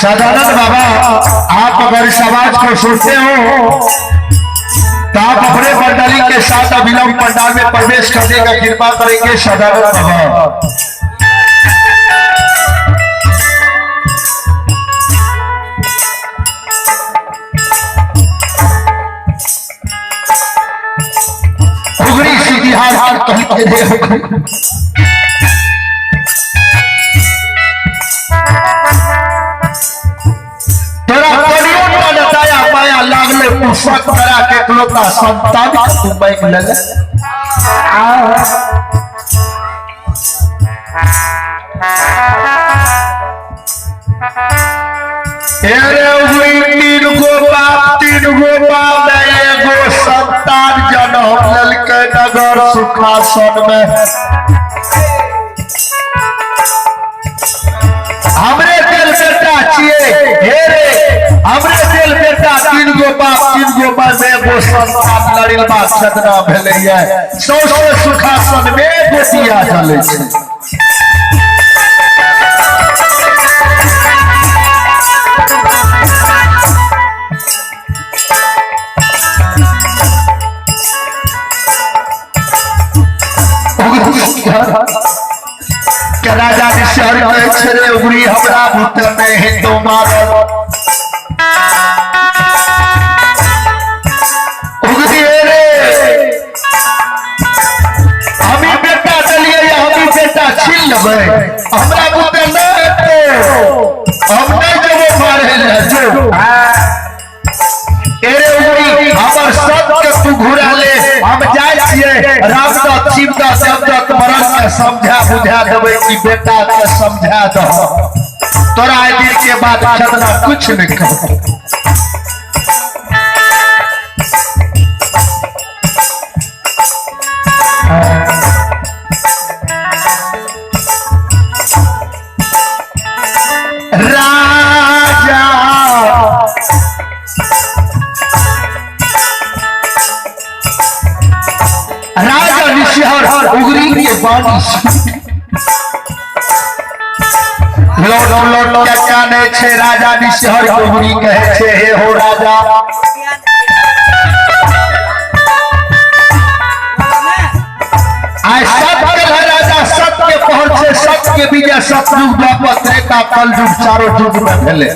सदानंद बाबा, आप अगर इस आवाज को सुनते हो तो आप अपने मंडली के साथ अविलंब पंडाल में प्रवेश करने का कृपा करेंगे। सदानंद बाबा, उगरी सी हार कहते रे तोरा करियो न दया माया लागले पुस्तक करा के एकलौता संतान तू बैंक ले ले। अरे उगरी तीन गो बाप, तीन गो बाप में एगो संतान जन्म लेलकै नगर सुखासन में। हमरे दिल बेटा छिए, हे रे हमरे दिल बेटा, तीन गो बाप, तीन गो बाप में एगो संतान लड़िल बा छदना भेलैया, सौसे सुखासन में गोतिया चलै छै। के राजा निशहर कहै छै रे उगरी हमरा भूत में हिंदू मारल उगरी रे, हमी बेटा देलियै, हमी बेटा छीन लेबै, हमरा भूत नहि हेतै, हम नहि जेबो मारै लए, जो एरे उगरी हमर सबके तू घुरा ले, हम जाइ छियै रामदत्त शिवदत्त देवदत्त मरण के समझा बुझा देबै कि बेटा के समझा दह, तोरा आइ दिन के बाद छदना कुछ नहीं कहतौ। राजा राजा निशिहर उगरी के बानी लौट लौट के काने छे, राजा निशिहर उगरी कहे छे हे हो राजा, आइ सत्य है राजा, सत्य पहर छे, सत्य के विजय सतयुग द्वापर त्रेता कलयुग चारो युग में भेले।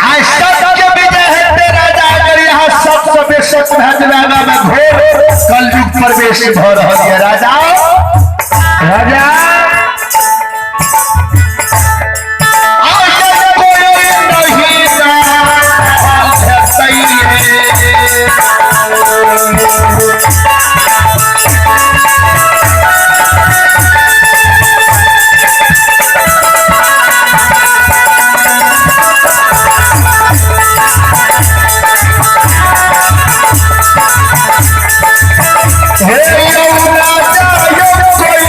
आइ सत्य विजय हेतै राजा, अगर यहाँ सबसे बेसत भए जेबै में घोर कलयुग प्रवेश भऽ रहल यऽ राजा। राजा हे यौ राजा यौ कोई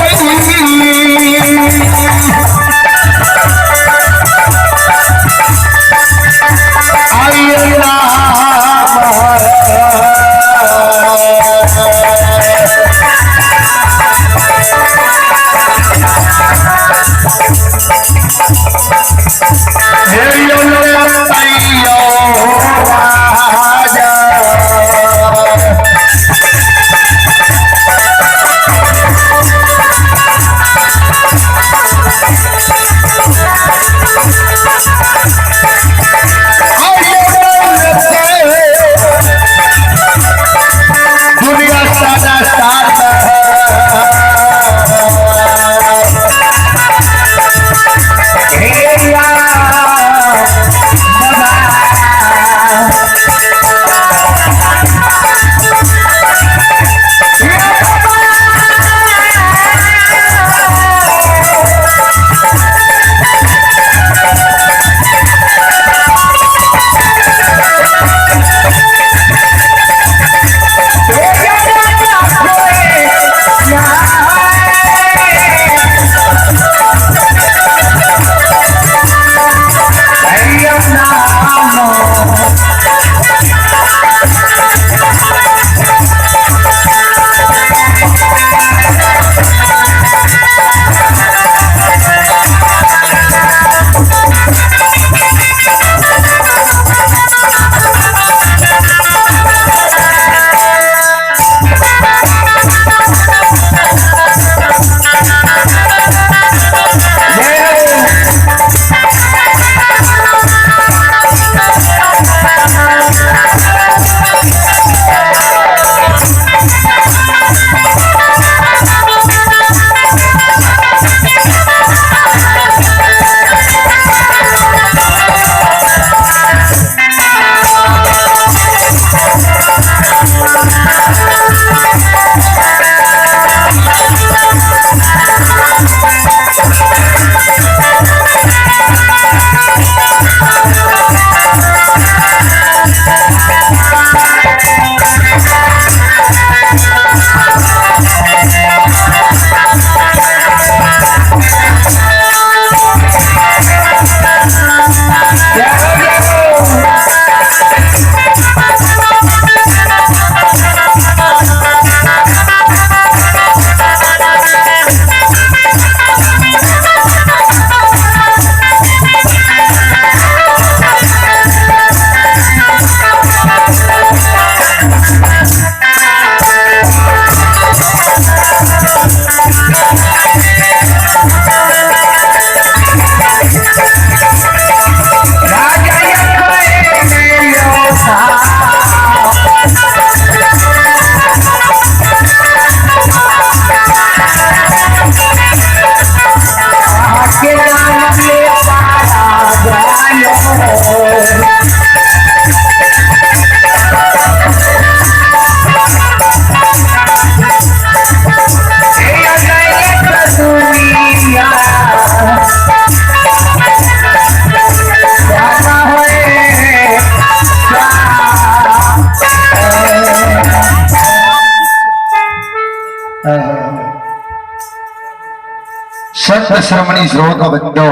संत श्रमणी श्रोता बंधो,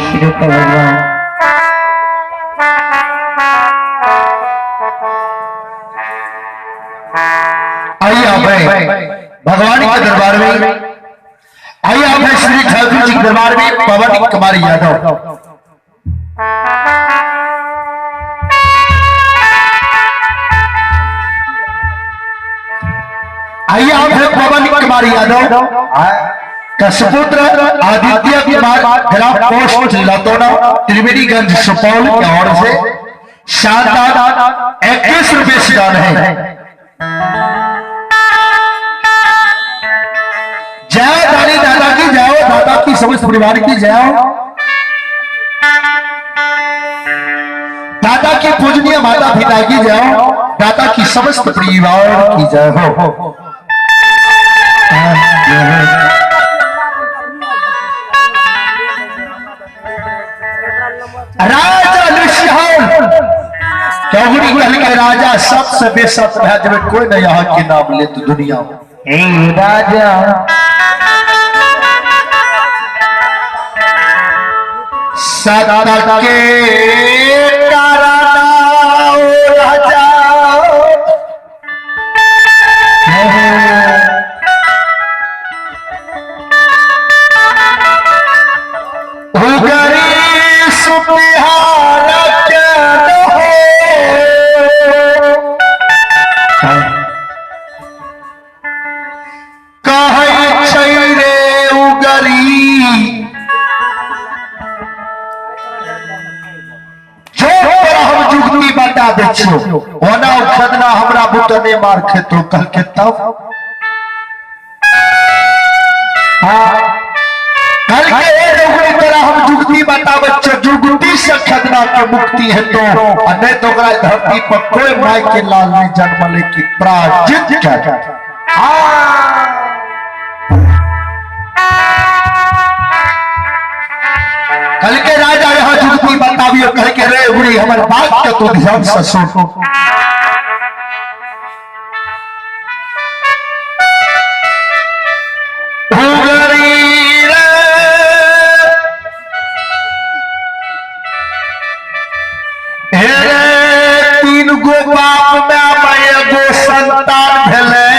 श्रोता भगवान, आइए आप हैं भगवान के दरबार में, आइए आप हैं श्री ठाकुर जी के दरबार में पवन कुमार यादव। आइए आप हैं पवन कुमार यादव का सुपुत्र आदित्य कुमार, ग्राम पोस्ट लतौना, त्रिवेणीगंज, सुपौल की ओर से शानदार 21 रुपए से दान है। जय दादी दादा की जय हो, दादा की समस्त परिवार की जय हो, दादा की पूजनीय माता पिता की जय हो, दादा की समस्त परिवार की जय हो। राजा ऋषिहाल चौधरी कहल के राजा सबसे बेसत भए जेबै, कोई नहीं यहाँ के नाम लेत दुनिया में। हे राजा सदा के कारण राजा उगरी सुबिहार के हो, कहै छै रे उगरी जो तोरा हम जुगती बता दै छियौ, ओना ओ खदना हमरा बुतने मार खेतो। कहलकै तब कहलकै ए उगरी तोरा हम जुगती बताबै छियौ, जुगती से खदना के मुक्ति हेतो, आ नहि तऽ ओकरा धरती पर कोई माय के लाल नहि जन्मलै कि पराजित कए। कल के राजा यहाँ जुगती बताबियो। कह के रे उगरी हमर बात के तू ध्यान से सुन। उगरी रे हे रे 3 गो बाप में एगो संतान भेलै,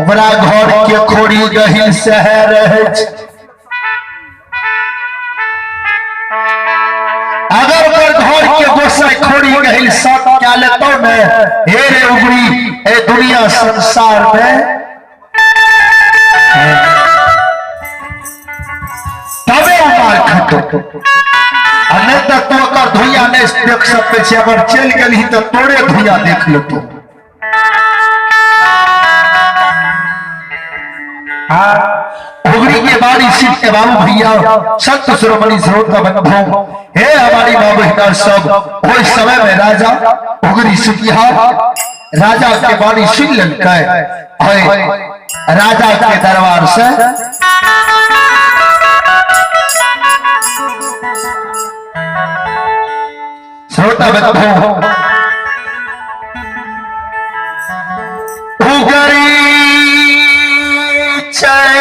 ओकरा घर के खोरी गहिल शहर रहै छै। अगर ओकर घर के गोसाई खोरी गहिल सब क्या लेतौ ने, हे रे उगरी ए दुनिया संसार में तबे उमार खटो, आ नहि तऽ तू ओकर धुइया नहि देख सकै छी, अगर चलि गेलही तऽ तोरे धुइया देख लेतौ। उगरी के बारी सिर के बाबू भैया संत शिरोमणि श्रोता बंधु, हे हमारी माँ बहना सब, ओहि समय में राजा उगरी सुतिहार राजा के बारी सुन लेलकै, राजा के दरबार से श्रोता बंधु उगरी चल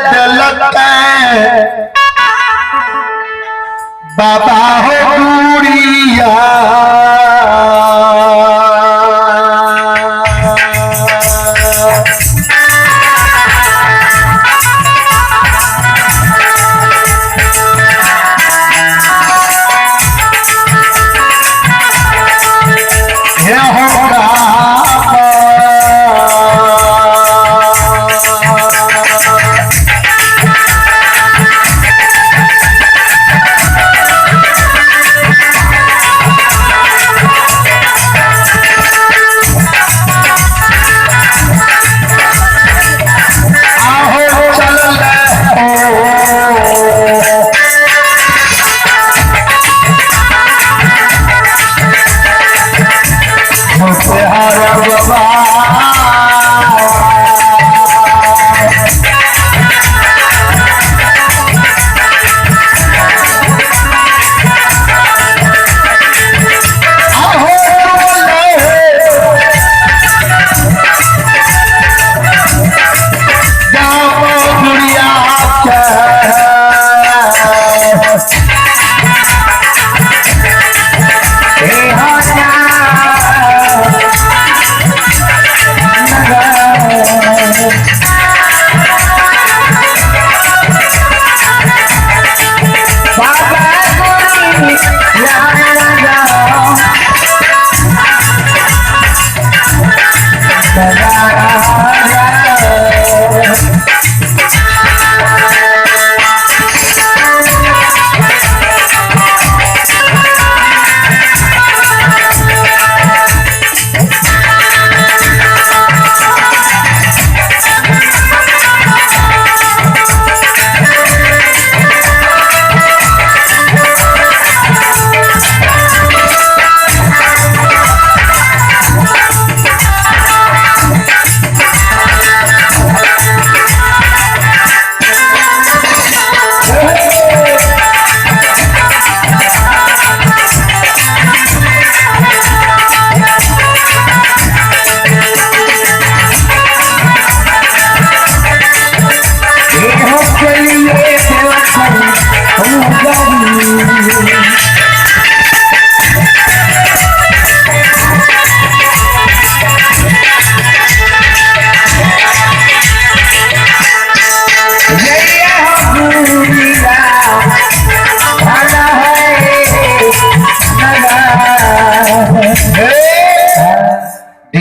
देलकै बाबा हो गुड़िया, हे हो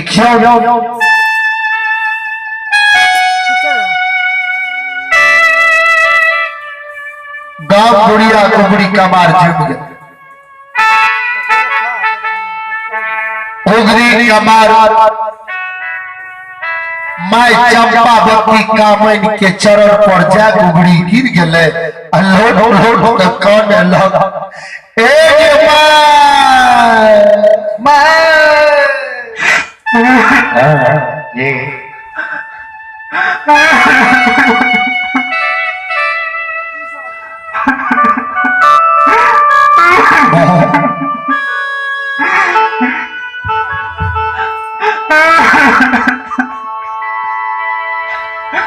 देखियो गांव गुड़िया कुबड़ी कमार जुम गए उगरी कमार my Champavati Kamain के चरण पर जा गुगड़ी गिर गेले आ लोट लोट के कान लग एक my my ये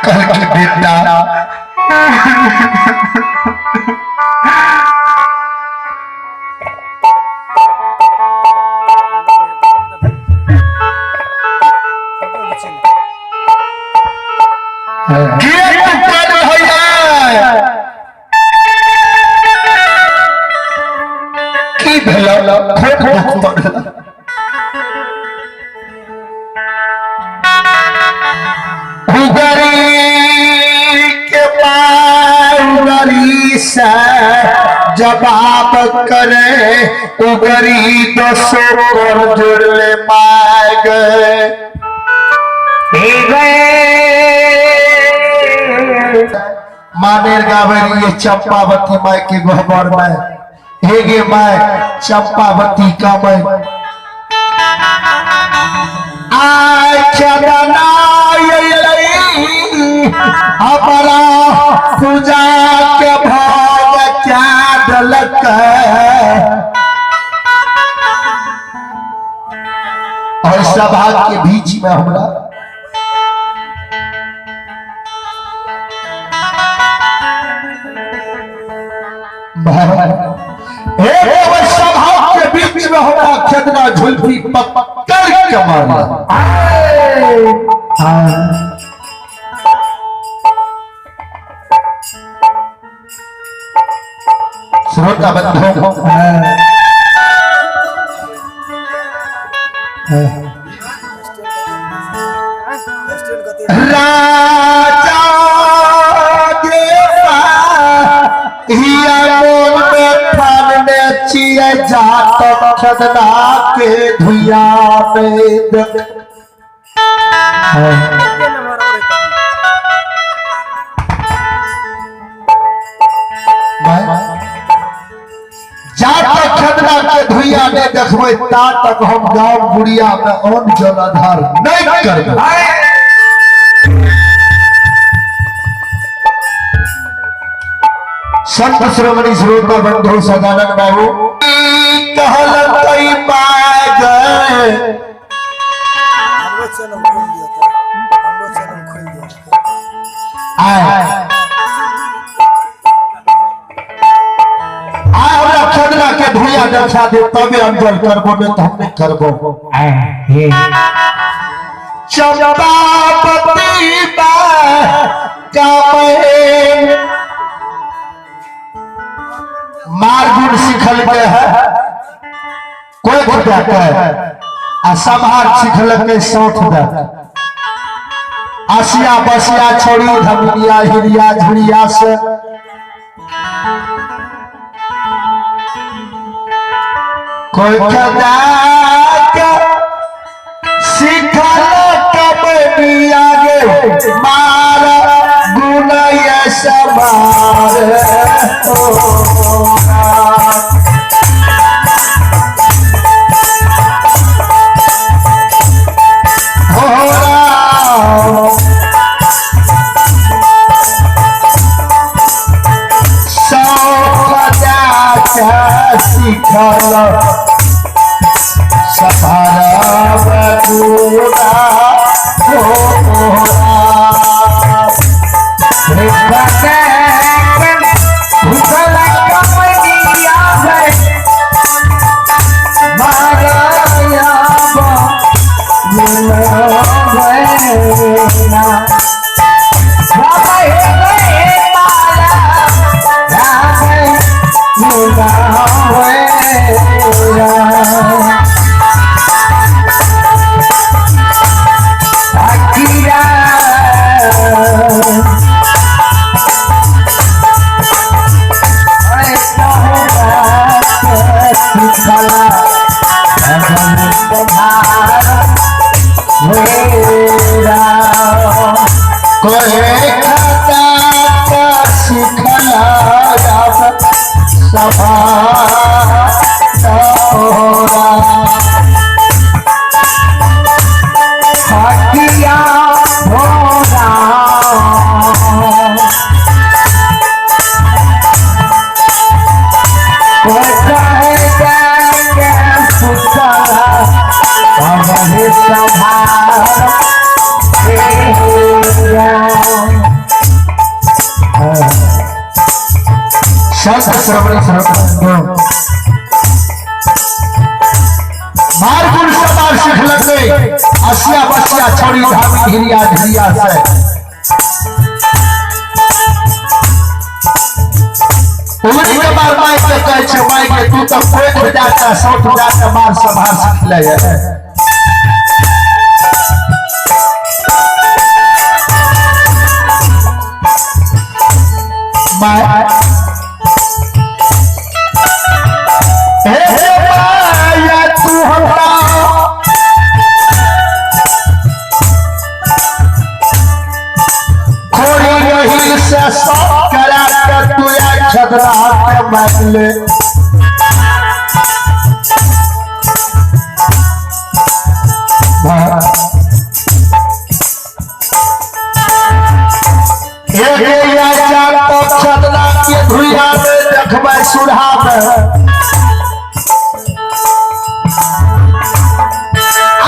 कल की बेटा किए तू कान होइए की भेलो खोट दुख पड़ल उगरी के पार से जवाब करे उगरी दसो कर जुड़ले माग मानेर गावे ये चंपावती माय के गहबर में हे गे my Champavati का मैं आय चदना हमारा पूजा के भाग क्या डलक और सभा के बीच में हमरा एक सभा के बीच में हमरा खेदना झुलफी पकड़ के मारला। श्रोता बंधु राजा में चिए जात खदना के धुइया में जा तक खदना के धुइया ने देखबै ता तक हम गांव गुड़िया में अन्न जल आधार नहीं करबै। संत श्रोमणी श्रोता बंधु सदानंद बाबू कहलकै पाग हमरो चैनल खोल दिया था, हमरो चैनल खोल दिया। आय आय हमरा खदना के धुइया देखा दे तबे अंजल करबो, नहीं तो हम नहीं करबो। चंपापति मार गुण सिखल के है कोई खुदा के आ संहार सिखल के सौठ दे आसिया बसिया छोड़ी धमिया हिरिया झुरिया से कोई खुदा के सिखल कबडिया गे मार गुण ये समार सिखल संभार संत श्रवण श्रवण मार गुण समार सीख लगले असिया बसिया छोड़ी धामी हिरिया झिरिया से उमरी के मार माई के कहै छै माई के तू तऽ कोइ जाके सौठ जाके मार संभार सीख ले। माय हे माया तू हमरा खोरी रही से सब करा के तू छदरा के मारले। धुइया में देखबै सुरहा में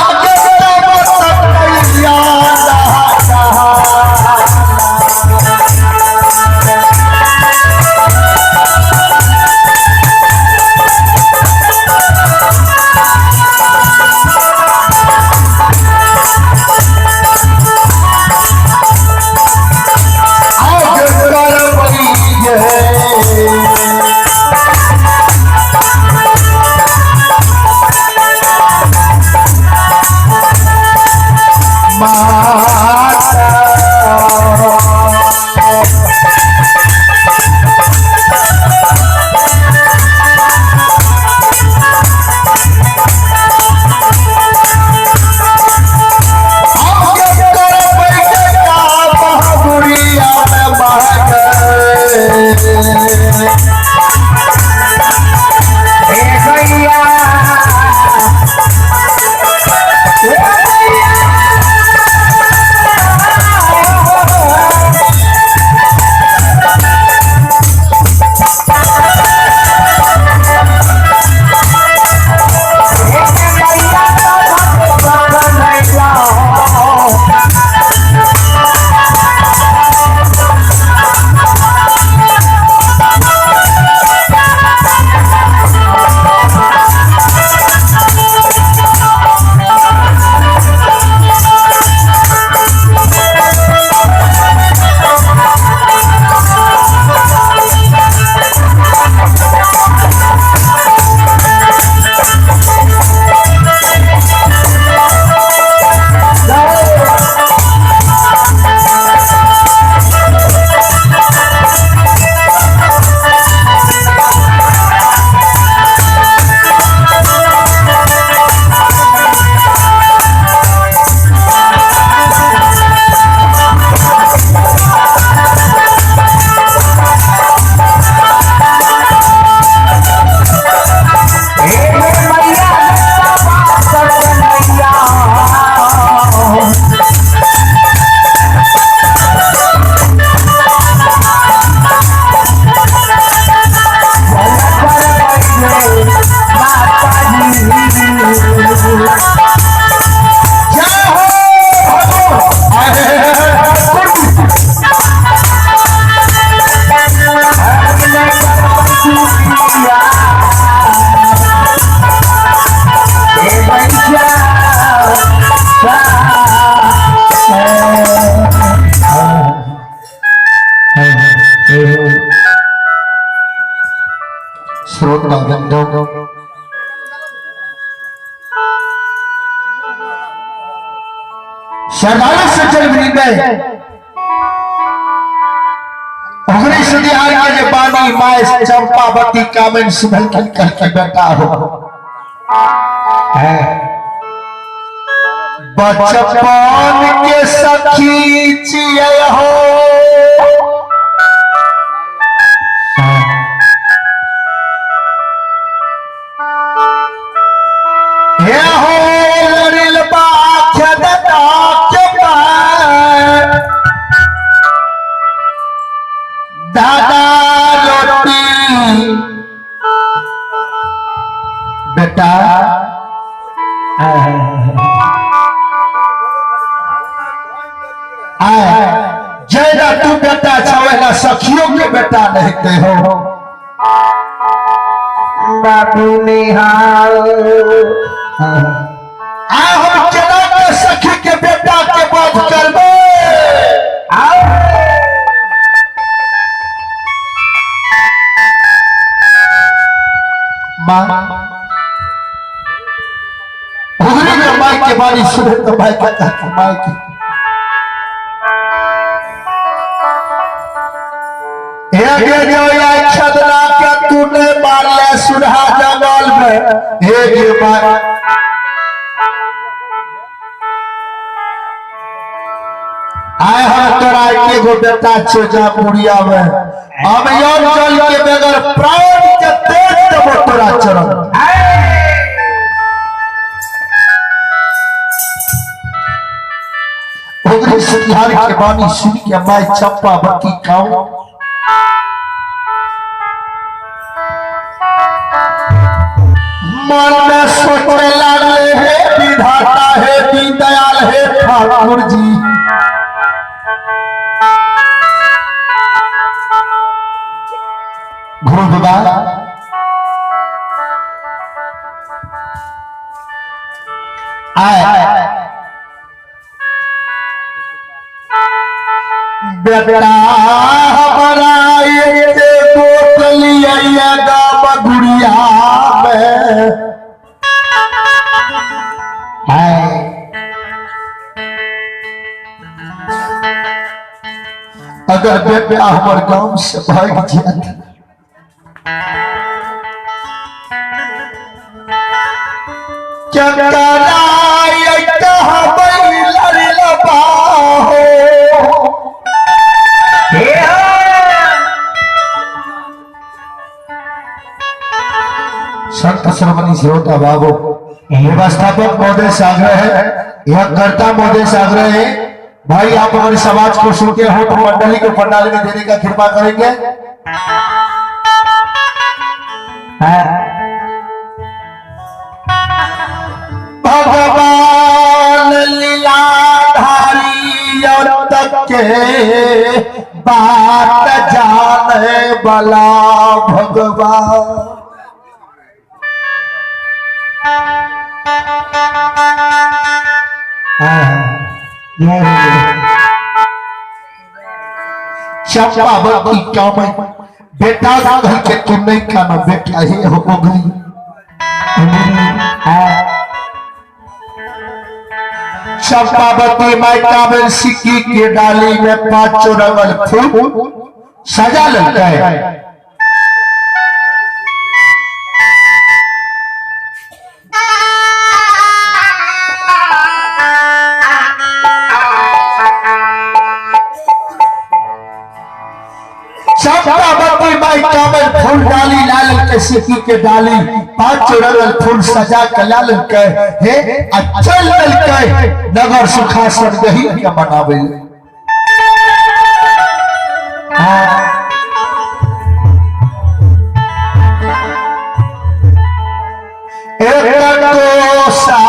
आगे बराबर तक कैया आगे बराबर श्रोता बंधु श्रद्धालु सज्जन वृंद के बानी my Champavati कामेन सुभल की बेटा हो बचपन के सखी चियै हो हे हो लड़िल बाख्य दता के पार दादा रोटी बेटा सखियों के बेटा नहीं ते हो। बाबू निहाल आ हम केना के सखी के बेटा के वध करबे। आओ मां घुघरी के माई के बारी सुने तो भाई के कहते माई के एक जो या छदना के तूने मार ले सुरहा जंगल में, हे गे माई आए हम तोरा के गो बेटा छो जा पुड़िया में, हम यौन जल के बगैर प्राण के तेज देबो तोरा चरण। उगरी सुतिहार के बानी सुन के माई चंपावती गाँव मन में सोचे लागले, हे विधाता, हे दीनदयाल, हे ठाकुर जी, गुरु बाबा आए बेटा हमारा एक गोत लिया गाम गुड़िया में। अगर बेटा हमार गांव से भाग जात संत श्रवणी श्रोता बाबू, व्यवस्थापक महोदय से आग्रह है, यह कर्ता महोदय से आग्रह है, भाई आप हमारे समाज को सुनते हो तो मंडली को पंडाल में देने का कृपा करेंगे। भगवान लीलाधारी तक के बात जाने वाला भगवान। चंपावती काम बेटा घर के तुम नहीं खाना बेटा ही हो गई। चंपावती मायका में सिक्की के डाली में पांचों रंगल फूल सजा लगता है। चंपावती मायका में फूल डाली लाल के सिक्की के डाली पांचों रंगल फूल सजा के लाल के हे चल के नगर सुखासन गही के मनावे। एक दोसा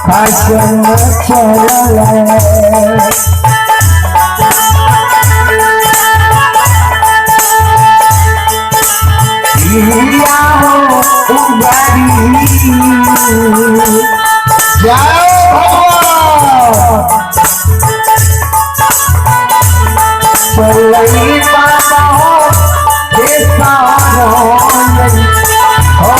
फैशन चलल। पिया हो उगारी। जय भगवान। चलई बाबा हो हो हो।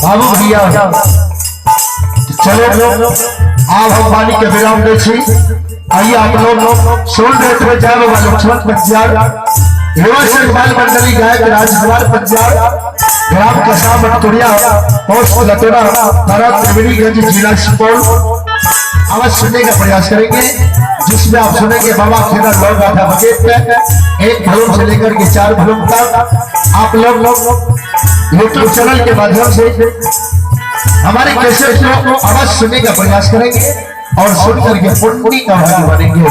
बाबू भैया चलो आप हम वाणी के विराम दे छी। आइए आप लोग सुन रहे थे जय बाबा लक्ष्मण पंचार, युवा संघ बाल मंडली, गायक राजकुमार पंचार, ग्राम कसा मटकुरिया, पोस्ट लतोड़ा, थाना त्रिवेणीगंज, जिला सुपौल। आवाज सुनने का प्रयास करेंगे जिसमें आप सुनेंगे बाबा खेड़ा लोग गाथा बकेट में 1 भलूम से लेकर के 4 भलूम तक। आप लोग यूट्यूब चैनल के माध्यम से हमारे कैसेट को आवाज सुनने का प्रयास करेंगे और सुन करके पुण्य का भागी बनेंगे।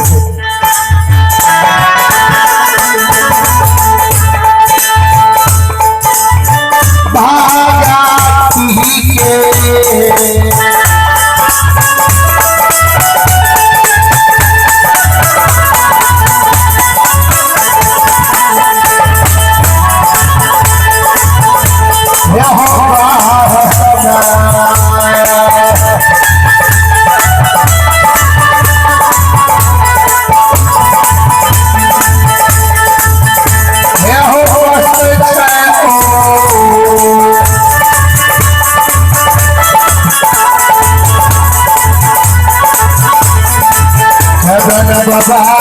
भागा के बाबा।